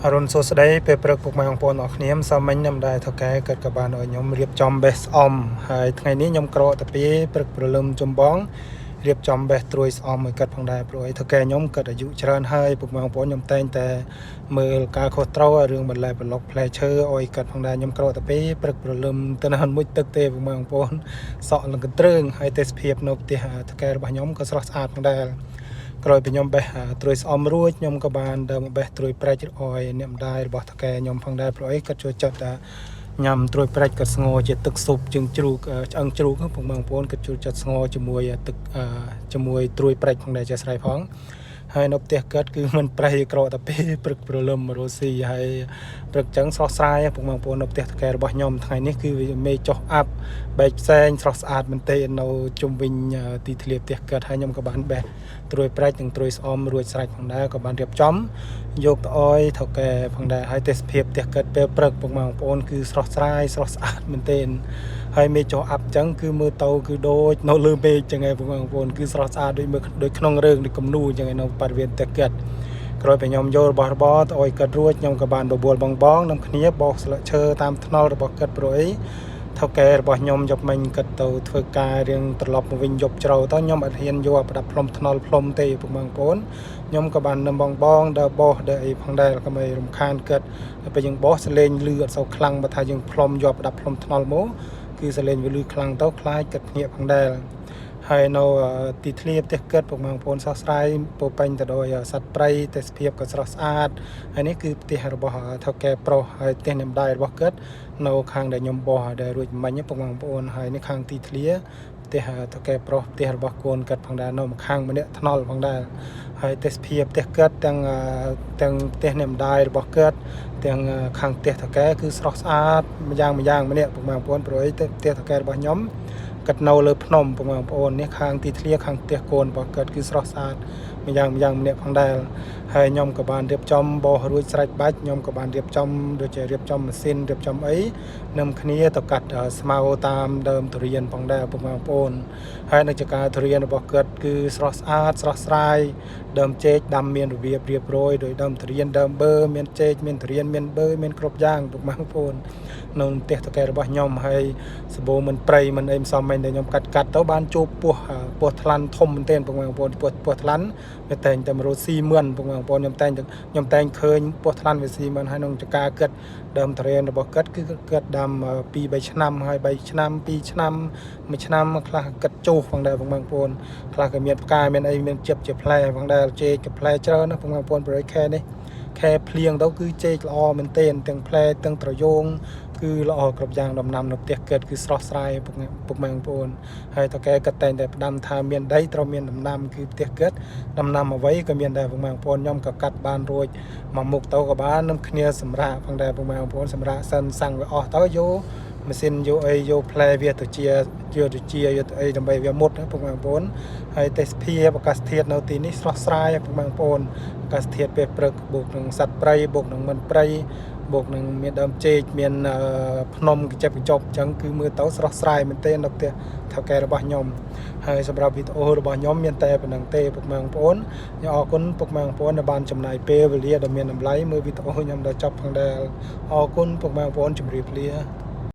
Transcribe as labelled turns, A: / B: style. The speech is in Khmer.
A: អរុណសួស្តីពេលព្រឹកពុកម៉ែបងប្អូនអរគ្នាម្សិលមិញខ្ញុំដែរថៅកែគាត់ក៏បានឲ្យខ្ញុំរៀបចំបេះស្អំហើយថ្ងៃនេះខ្ញុំក្រកតាពីព្រឹកព្រលឹមចំបងរៀបចំបេះត្រួយស្អំឲ្យគាត់ផងដែរព្រោះអីថៅកែខ្ញុំគាត់អាយុច្រើនហើយពុកម៉ែបងប្អូនខ្ញុំតែងតែមើលការខុសត្រូវឲ្យរឿងបន្លែប្លុកផ្លែឈើឲ្យគាត់ផងដែរខ្ញុំក្រកតាពីព្រឹកព្រលឹមទៅនៅមួយទឹកទេពុកម៉ែបងប្អូនសក់លងកន្ទ្រើងហើយទេសភាពនៅផ្ទះថៅកែរបស់ខ្ញុំក៏ស្រស់ស្អាតផងដែរ ក្រោយពីខ្ញុំបេះត្រួយស្អំរួចខ្ញុំក៏បានដើរមកបេះត្រួយប្រេចឲ្យអ្នកម្ដាយរបស់ថៅកែខ្ញុំផងដែរព្រោះអីគាត់ចូលចិត្តតែញ៉ាំត្រួយប្រេចគាត់ស្ងោរជាទឹកស៊ុបជើងជ្រូកឆ្អឹងជ្រូកហ្នឹងពុកម៉ែបងប្អូនគាត់ចូលចិត្តស្ងោរជាមួយទឹកជាមួយត្រួយប្រេចផងដែរជាស្រ័យផងហើយនៅផ្ទះគាត់គឺមិនប្រេះក្រកតែពេលព្រឹកព្រលឹមរស់ស៊ីហើយព្រឹកចឹងស្រស់ស្រាយពុកម៉ែបងប្អូននៅផ្ទះថៅកែរបស់ខ្ញុំថ្ងៃនេះគឺវាមេឃចុះអាប់បែកផ្សែងស្រស់ស្អាតមែនទែននៅជុំវិញទីធ្លាផ្ទះគាត់ហើយខ្ញុំក៏បានបេះ ត្រួយប្រេចនិងត្រួយស្អំរួចស្រេចផងដែរក៏បានរៀបចំយកទៅអោយថៅកែផងដែរហើយទេសភាពផ្ទះកើតពេលព្រឹកពុកម៉ែបងប្អូនគឺស្រស់ស្រាយស្រស់ស្អាតមែនទែនហើយមេឃចុះអាប់ចឹងគឺមើលទៅគឺដូចនៅលើមេឃចឹងឯងពុកម៉ែបងប្អូនគឺស្រស់ស្អាតដូចមើលដូចក្នុងរឿងដូចគំនូរចឹងឯងនៅបរិវេណផ្ទះកើតក្រោយពីខ្ញុំយករបស់របរទៅអោយកាត់រួចខ្ញុំក៏បានបបួលបងបងនឹងគ្នាបោសស្លឹកឈើតាមថ្នល់របស់កាត់ព្រោះអី ថៅកែរបស់ខ្ញុំយប់មិញគាត់ទៅធ្វើការរៀងត្រឡប់មកវិញយប់ជ្រៅទៅខ្ញុំអត់ហ៊ានយកប្រដាប់ផ្លុំថ្នល់ផ្លុំទេពុកម៉ែបងប្អូនខ្ញុំក៏បាននឹមបងបងដើរបោសដើរអីផងដែរកុំឲ្យរំខានគាត់ដល់ពេលយើងបោសសលេងលឺអត់សូវខ្លាំងបើថាយើងផ្លុំយកប្រដាប់ផ្លុំថ្នល់មកគឺសលេងវាលឺខ្លាំងទៅខ្លាចគាត់ភ្ញាក់ផងដែរហើយនៅទីធ្លាផ្ទះកើតពុកម៉ែបងប្អូនស្រស់ស្រាយពោពេញទៅដោយសត្វព្រៃទេសភាពក៏ស្រស់ស្អាតហើយនេះគឺផ្ទះរបស់ថៅកែប្រុសហើយផ្ទះអ្នកម្ដាយរបស់គាត់ នៅខាងដែលខ្ញុំបោះដែលរួចមិញពុកម៉ែបងប្អូនហើយនេះខាងទីធ្លាផ្ទះថៅកែប្រុសផ្ទះរបស់កូនគាត់ផងដែរនៅម្ខាងម្នាក់ថ្នល់ផងដែរហើយទេសភាពផ្ទះគាត់ទាំងទាំងផ្ទះអ្នកម្ដាយរបស់គាត់ទាំងខាងផ្ទះថៅកែគឺស្រស់ស្អាតម្យ៉ាងម្យ៉ាងម្នាក់ពុកម៉ែបងប្អូនព្រោះអីផ្ទះថៅកែរបស់ខ្ញុំគាត់នៅលើភ្នំពុកម៉ែបងប្អូននេះខាងទីធ្លាខាងផ្ទះកូនរបស់គាត់គឺស្រស់ស្អាតម្យ៉ាងម្យ៉ាងម្នាក់ផងដែរ ហើយខ្ញុំក៏បានរៀបចំបោសរួចស្រេចបាច់ខ្ញុំក៏បានរៀបចំដូចជារៀបចំម៉ាស៊ីនរៀបចំអីនឹមគ្នាទៅកាត់ស្មៅតាមដើមទុរៀនផងដែរពុកម៉ែបងប្អូនហើយនៅចការទុរៀនរបស់គាត់គឺស្រស់ស្អាតស្រស់ស្រាយដើមចេកដាំមានរបៀបរៀបរយដោយដើមទុរៀនដើមបឺមានចេកមានទុរៀនមានបឺមានគ្រប់យ៉ាងពុកម៉ែបងប្អូននៅផ្ទះតកែរបស់ខ្ញុំហើយសបោមិនព្រៃមិនអីមិនសមមិនដែលខ្ញុំកាត់កាត់ទៅបានជួបពស់ពស់ថ្លាន់ធំមែនទែនពុកម៉ែបងប្អូនពស់ពស់ថ្លាន់ វាតែងតែមករស់ស៊ីមឿនពុកម៉ែបងប្អូនខ្ញុំតែងខ្ញុំតែងឃើញពស់ថ្លាន់វាស៊ីមឿនហើយក្នុងចការគិតដើមធរេនរបស់គិតគឺគិតដាំ2 3ឆ្នាំហើយ3ឆ្នាំ2ឆ្នាំ1ឆ្នាំខ្លះគិតចុះផងដែរពុកម៉ែបងប្អូនខ្លះក៏មានផ្កាមានអីមានជិបជាផ្លែផងដែរចេកក៏ផ្លែច្រើនណាស់ពុកម៉ែបងប្អូនប្រយខែនេះខែភ្លៀងទៅគឺចេកល្អមែនទែនទាំងផ្លែទាំងត្រយងគឺល្អគ្រប់យ៉ាងដំណាំនៅផ្ទះកើតគឺស្រស់ស្រាយពុកពុកម៉ែបងប្អូនហើយតកែក៏តែងតែផ្ដាំថាមានដីត្រូវមានដំណាំគឺផ្ទះកើត ដំណាំអ្វីក៏មានដែរពុកម៉ែបងប្អូនខ្ញុំក៏កាត់បានរួចមកមុខទៅក៏បាននឹងគ្នាសម្រាប់ផងដែរពុកម៉ែបងប្អូនសម្រាប់សិនសាំងវាអស់ទៅយកម៉ាស៊ីនយកអីយកផ្លែវាទៅជាយកទៅជាយកទៅអីដើម្បីវាមុតណាពុកម៉ែបងប្អូនហើយទេសភាពអាកាសធាតុនៅទីនេះស្រស់ស្រាយពុកម៉ែបងប្អូនអាកាសធាតុពេលព្រឹកបូកនឹងសត្វព្រៃបូកនឹងមិនព្រៃបូកនឹងមានដើមចេកមានភ្នំកញ្ចប់កញ្ចប់អញ្ចឹងគឺមើលទៅស្រស់ស្រាយមែនទែននៅផ្ទះថៅកែរបស់ខ្ញុំ ហើយសម្រាប់វីដេអូរបស់ខ្ញុំមានតែប៉ុណ្្នឹងទេពុកម៉ែបងប្អូនខ្ញុំអរគុណពុកម៉ែបងប្អូនដែលបានចំណាយពេលវេលាដ៏មានតម្លៃមើលវីដេអូខ្ញុំដល់ចប់ផងដែរអរគុណពុកម៉ែបងប្អូនជម្រាបលា។